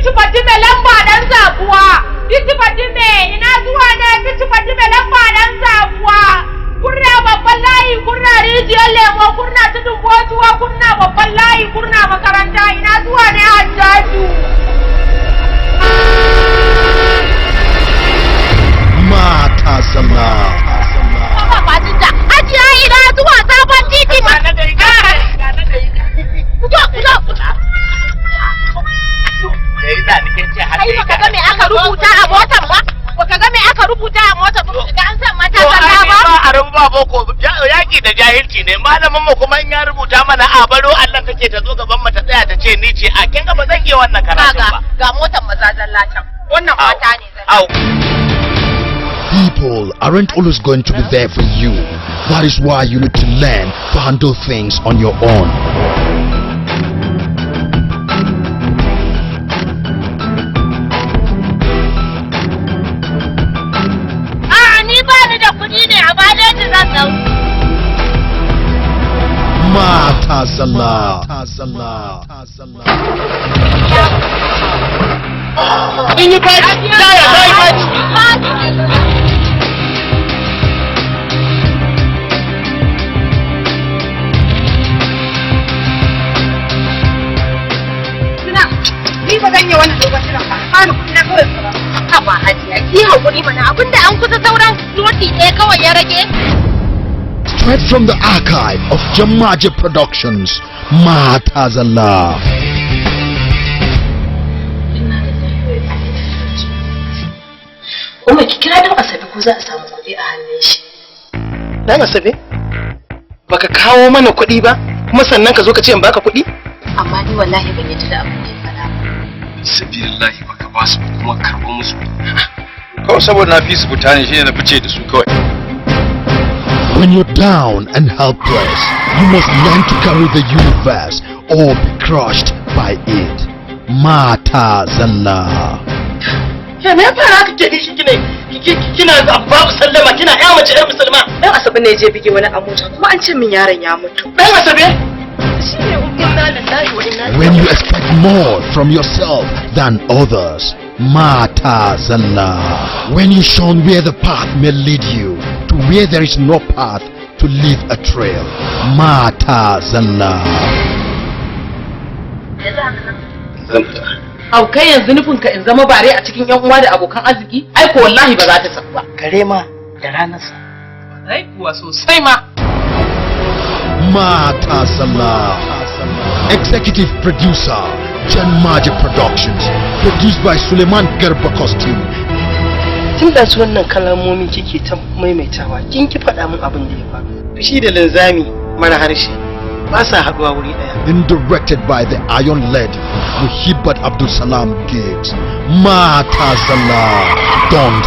Bici Fatime lamba dan zabuwa. Bici Fatime ina zuwa ne? Bici Fatime lamba dan zabuwa. Kurna babban layi, kurna rijiyar lemo, kurna tudun bojuwa, kurna babban layi, kurna makaranta. Ina zuwa ne, Hajjaju? Mata zalla. Ba fasinja. Hajiya, ina zuwa sabon titi ma. Kujo, kujo. Kai, baka ga me aka rubuta a motar ba? Baka ga me aka rubuta a motar ba? Baka ga an sa mata To zalla ai ba? Ba a rubuta boko, yaki da jahilci ne. Malamin mu kuma in ya rubuta mana a baro Allah take ta zo gaban mu ta tsaya ta ce ni ce a. Kin ga ba zan iya wannan karatun Kaga ba. ga motar maza zalla can. Wannan mata ne zalla. Au. People aren't always going to be there for you. That is why you need to learn to handle things on your own. A'a, ni ba ni da kuɗi ne, a baleji zan dau. Mata zalla. In yi faci, taya ta yi faci. Suna, ni ba zan yi wannan dogon jiran ba. Ba ni kuɗi na kawai ba. Haba Hajiya, ki haƙuri mana, abinda an kusa sauran noti ɗaya kawai ya rage. Straight from the archive of Jamaje Productions, Mata zalla. Inna lillahi wa inna ilaihi raji'un. Umma, ki kira dan Asabe ko za a samu kuɗi a hannun shi. Dan Asabe, baka kawo mana kuɗi ba, kuma sannan ka zo ka ce in baka kuɗi? Amma ni wallahi ban yi da abin da ya faɗa ba. Sabilillahi, baka ba su kuma karɓo musu. Kawai saboda na fi su fita ne, shine na fice da su kawai. When you're down and helpless, you must learn to carry the universe or be crushed by it. Mata zalla. Ya me ya fara haka ke shi kine kina abu babu sallama, kina ya mace yar musulma? Dan Asabe ne je bige wani a mota, kuma an ce min yaron ya mutu. Dan Asabe? Shi ne, Umma. Inna lillahi wa inna. When you expect more from yourself than others, Mata zalla. When you shun where the path may lead you to where there is no path to leave a trail, Mata zalla. Zan fita. Au, kai yanzu nufin ka in zama bare a cikin yan uwa da abokan arziki? Ai ko wallahi ba za ta sabu ba. Kare ma da ranarsa. Ai kuwa sosai ma. Mata zalla. Executive Producer, Janmaje Productions. Produced by Suleiman Garba Costume. Tun da su wannan kalmomi kike ta maimaitawa, kin ki faɗa min abin da ya faru. Fushi da linzami mara harshe ba sa haɗuwa wuri ɗaya. And directed by the Iron Lady, Muhibbat Abdul Salam Gigs. Mata zalla. Don't